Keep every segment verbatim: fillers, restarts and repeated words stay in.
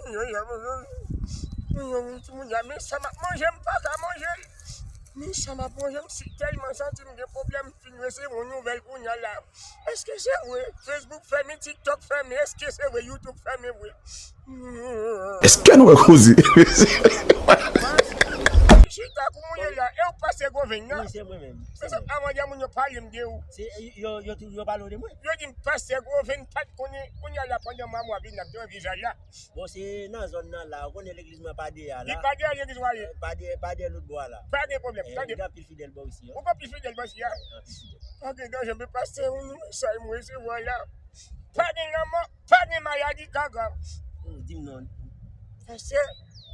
Yo, yo, yo, yo, yo, timoun la, men sa m ap manje, m pa ka manje l. Men sa m ap manje, m si tèlman santi m gen pwoblèm, m fin resevwa yon nouvèl kounye a la. Èske se vre? Facebook fèmen, TikTok fèmen, èske se vre? YouTube fèmen vre. Èske nou wè koze? Chita koumoun ye la, e w pastè Goven nan? Wi, se mwen menm. Se sa, avan yè moun yo pale m de ou. Se yo yo tou yo pale w de mwen. Yo di m pastè Goven pa t konnen, kounye a la pandan mwa mwa vin ap gen vizaj la. Bon, se nan zòn nan la, ou konnen legliz mwen pa dèyè a Li la. Pa dèyè legliz w a ye. Pa dèyè pa dèyè lòt bò a la. Pa gen pwoblèm, Eh, tande. Gen anpil fidèl bò isi a. Ou gen pil fidèl bò isi a. Anpil fidèl. Pa gen danje, men pastè, ou nou mesaj mwen resevwa la. Pa gen lanmò, pa gen maladi gaga. Oh, di m non. Pastè,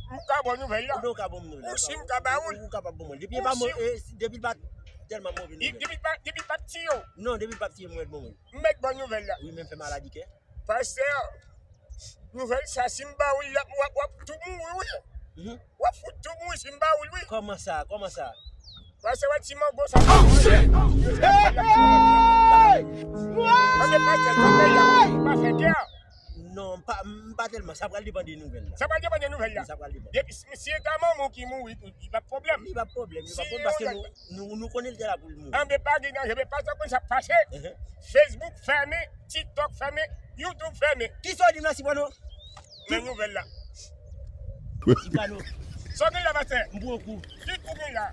m ka bon nouvèl la. Ou ka bon nouvèl. Ou si m ka ba ou l. Ou kapab bon moun. Depi e pa Ou si- mo- eh, depi l pa tèlman move Li- nouvèl. Depi pa depi pa tiye w. Non, depi l pa tiye mwen bon moun. M mèt bon nouvèl la. Wi, men m fè maladi kè. Pastè, nouvèl sa si m ba ou l la, w ap w ap tou mouri wi. Mhm. W ap fout tou mouri si m ba ou l wi. Kòman sa? Kòman sa? Pastè, wè ti mango sa. Oh shit! Hey! Anbe pastè, sa fè ya, pa fè kè. Non, m pa m pa tèlman. Sa pral depann de nouvèl la. Sa pral depann de nouvèl la. Sa pral depann. Depi si si e ta manman ki mouri tou, li pa pwoblèm. Li pa pwoblèm, li pa pwoblèm paske nou nou nou konnen l te la pou l mouri. Anbe pa gen danje, men pastè konn sa pase. Ehe. Facebook fèmen, TikTok fèmen, YouTube fèmen. Kisa w di m la si pano? Men nouvèl la. Si pano. Sa w gen la pastè? M pran kou. Ki kou gen la?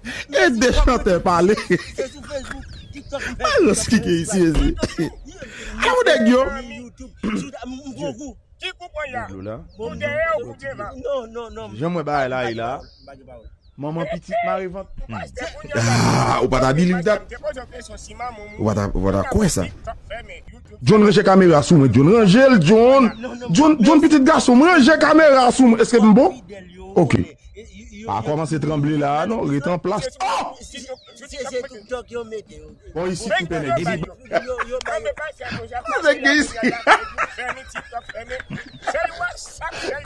E de chantè pale. Se sou Facebook, TikTok m fè. Al eksplike isi, ezi. Kòman nèg yo? YouTube, sou m pran kou. Ki kou pran la? Dlo la. Kou dèyè ou kou devan? Non, non, non. Jan mwen bagay la ye la. M pa gen pawòl. Manman pitit mare vant. Hmm. Pastè, kounye a Ah, ou pa ta believe that. Te poze yon kesyon si manman ou Ou pa ta ou pa ta kwè sa. TikTok fèmen, YouTube. John ranje kamera sou mwen, John ranje l, John. John, John pitit gason m, ranje kamera sou mwen. Èske m bon? Fidèl yo, Ok. yo- yo- yo- Pa kòmanse tranble la, non, rete an plas. Oh! Se se TikTok yo mete yo. Bon, isi m fè nèg isi. Yo yo ba yo. Anbe pastè, kounye a Nèg gen isi. Fèmen, TikTok fèmen. Sèl WhatsApp, sèl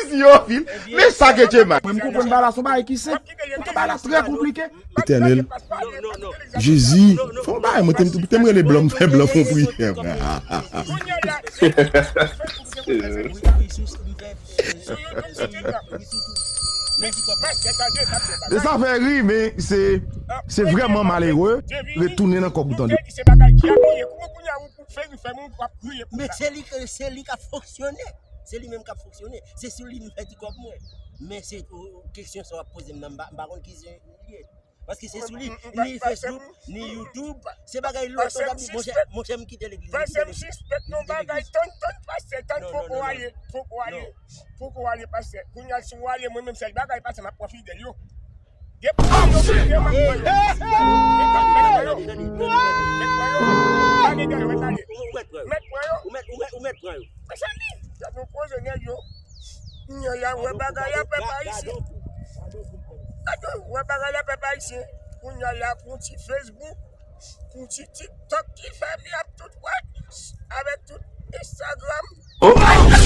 Isi yo fil. Men sa ke Chema. Mwen m konprann bagay la se yon bagay ki senp. Bagay la trè konplike. Etènèl. Non, non, non. Jezi. Fè yon bagay mwen te m te m rele blan m fè blan fè yon priyè. Kounye a la, sou YouTube, sou TikTok. E sa fè ri, men se se vrèman malere retounen nan kòb ou tande. Se bagay ki apiye. Kouman kounye a ou pou fè nou fè moun w ap kriye pou Men sa? Se li ke se li k ap fonksyone. Se li menm k ap fonksyone. Se sou li m fè ti kòb mwen. Men se o- o- kesyon sa w ap poze m nan, m pa m pa konn ki jan li ye. Paske se sou li, ni Facebook, ni YouTube. Se bagay lòt, monchè, monchè, m kite legliz. Pastè, m sispèk yon bagay. Tann, tann, pastè, tann, poko ale, poko ale, poko ale, pastè. Kounye a, si w ale, mwen menm, sèl bagay, pastè, m ap pran fidèl yo. Depi w ale, yo, yo, m ap pran yo. Mèt pran yo, mèt pran yo. Pa gen dèyè, mèt ale. Mèt pran yo. Ou mèt, ou mèt, ou mèt pran yo. Mezanmi, gad yon koze nèg yo. Kounye a la, wè bagay la, pèp ayisyen. Gad yon, wè bagay la, pèp ayisyen. Kounye a la, pou ti Facebook, pou ti TikTok ki fèmen ak tout WhatsApp, avèk tout Instagram. Oh my God!